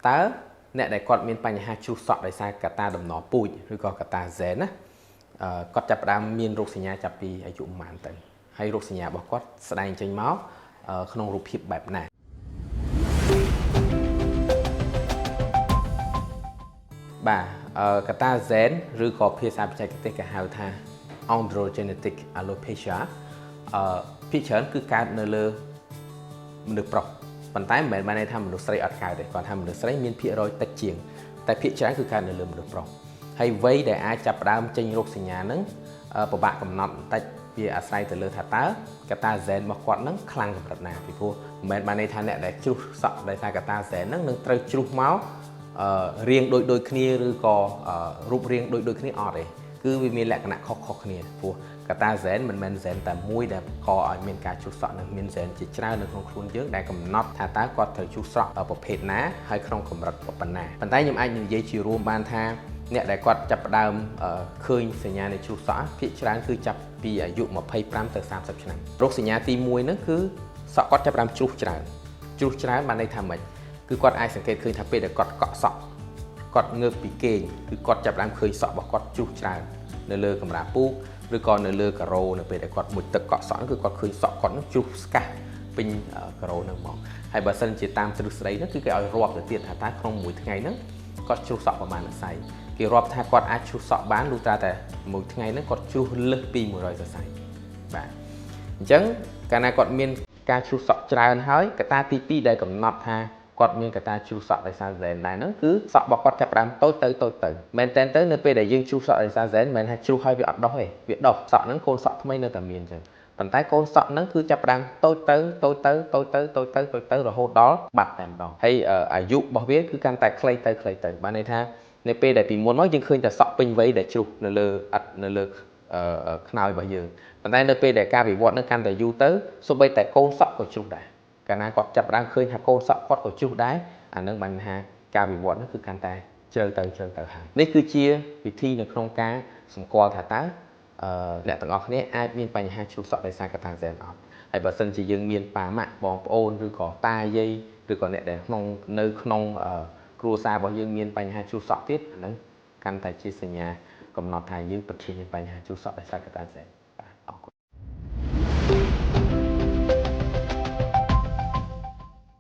តើអ្នកដែលគាត់មានបញ្ហាជ្រុះសក់ដោយសារកត្តាតំណពូជឬក៏កត្តាហ្សែនណាគាត់ចាប់ផ្ដើមមានរោគសញ្ញាចាប់ពីអាយុប៉ុន្មានទៅហើយរោគសញ្ញារបស់គាត់ស្ដែងចេញមកក្នុងរូបភាពបែបណាបាទកត្តាហ្សែនឬក៏ភាសាបច្ចេកទេសគេហៅថា androgenetic alopecia ភាគច្រើនគឺកើតនៅលើមនុស្សប្រុសប៉ុន្តែមិនមែនបានន័យថាមនុស្សស្រីអត់កើតទេគាត់ថាមនុស្សស្រីមានភាគរយតិចជាងតែភាគច្រើនគឺកើតនៅលើមនុស្សប្រុសហើយវ័យដែលអាចចាប់ផ្ដើមចេញរោគសញ្ញាហ្នឹងពិបាកកំណត់បន្តិចវាអាស្រ័យទៅលើថាតើកត្តាហ្សែនរបស់គាត់ហ្នឹងខ្លាំងកម្រិតណាពីព្រោះមិនមែនបានន័យថាអ្នកដែលជ្រុះសក់ដោយសារកត្តាហ្សែនហ្នឹងនឹងត្រូវជ្រុះមករៀងដូចគ្នាឬក៏រូបរាងដូចគ្នាអត់ទេគឺវាមានលក្ខណៈខុសៗគ្នាព្រោះកត្តាហ្សែនមិនមែនហ្សែនតែមួយដែលកឲ្យមានការជ្រុះសក់នឹងមានហ្សែនជាច្រើននៅក្នុងខ្លួនយើងដែលកំណត់ថាតើគាត់ត្រូវជ្រុះសក់ប្រភេទណាហើយក្នុងកម្រិតប៉ុណ្ណាប៉ុន្តែខ្ញុំអាចនិយាយជារួមបានថាអ្នកដែលគាត់ចាប់ផ្ដើមឃើញសញ្ញានៃជ្រុះសក់ភាគច្រើនគឺចាប់ពីអាយុ25ទៅ30ឆ្នាំរោគសញ្ញាទី1ហ្នឹងគឺសក់គាត់ចាប់ផ្ដើមជ្រុះច្រើនជ្រុះច្រើនបានន័យថាម៉េចគឺគាត់អាចសង្កេតឃើញថាពេលដែលគាត់កក់សក់គាត់ងើបពីគេងគឺគាត់ចាប់ផ្ដើមឃើញសក់របស់គាត់ជ្រុះច្រើននៅលើកម្រាលពូកឬក៏នៅលើការ៉ូនៅពេលដែលគាត់មុជទឹកកក់សក់គឺគាត់ឃើញសក់គាត់នឹងជ្រុះស្កាស់ពេញការ៉ូហ្នឹងហ្មងហើយបើសិនជាតាមទ្រឹស្ដីហ្នឹងគឺគេឲ្យរាប់ទៅទៀតថាតើក្នុងមួយថ្ងៃហ្នឹងគាត់ជ្រុះសក់ប្រហែលសរសៃគេរាប់ថាគាត់អាចជ្រុះសក់បានលុះត្រាតែមួយថ្ងៃហ្នឹងគាត់ជ្រុះលើសពី100សរសៃបាទអញ្ចឹងកាលណាគាត់មានការជ្រុះសក់ច្រើនហើយកត្តាទី2ដែលកំណត់ថាគាត់មានកត្តាជ្រុះសក់ដោយសារហ្សែនដែរហ្នឹងគឺសក់របស់គាត់ចាប់ផ្ដើមតូចទៅតូចទៅមែនតើទៅនៅពេលដែលយើងជ្រុះសក់ដោយសារហ្សែនមិនមែនថាជ្រុះហើយវាអត់ដុះទេវាដុះសក់ហ្នឹងកូនសក់ថ្មីនៅតែមានអញ្ចឹងប៉ុន្តែកូនសក់ហ្នឹងគឺចាប់ផ្ដើមតូចទៅតូចទៅតូចទៅតូចទៅតូចទៅរហូតដល់បាត់តែម្ដងហើយអាយុរបស់វាគឺកាន់តែខ្លីទៅខ្លីទៅបានន័យថានៅពេលដែលពីមុនមកយើងឃើញតែសក់ពេញវ័យដែលជ្រុះនៅលើអត់នៅលើខ្នើយរបស់យើងប៉ុន្តែនៅពេលដែលការវិវត្តនឹងកាន់តែយូរទៅសូម្បីតែកូនសក់ក៏ជ្រុះដែរកាលណាគាត់ចាប់ផ្ដើមឃើញថាកូនសក់គាត់ក៏ជ្រុះដែរអានឹងបញ្ហាការវិវត្តនោះគឺកាន់តែជ្រៅទៅជ្រៅទៅហើយនេះគឺជាវិធីនៅក្នុងការសម្គាល់ថាតើអ្នកទាំងអស់គ្នាអាចមានបញ្ហាជ្រុះសក់ដោយសារកត្តាហ្សែនអត់ហើយបើសិនជាយើងមានប៉ាម៉ាក់បងប្អូនឬក៏តាយាយឬក៏អ្នកដែលក្នុងនៅក្នុងគ្រួសាររបស់យើងមានបញ្ហាជ្រុះសក់ទៀតអានឹងកាន់តែជាសញ្ញាកំណត់ថាយើងពិតជាមានបញ្ហាជ្រុះសក់ដោយសារកត្តាហ្សែន។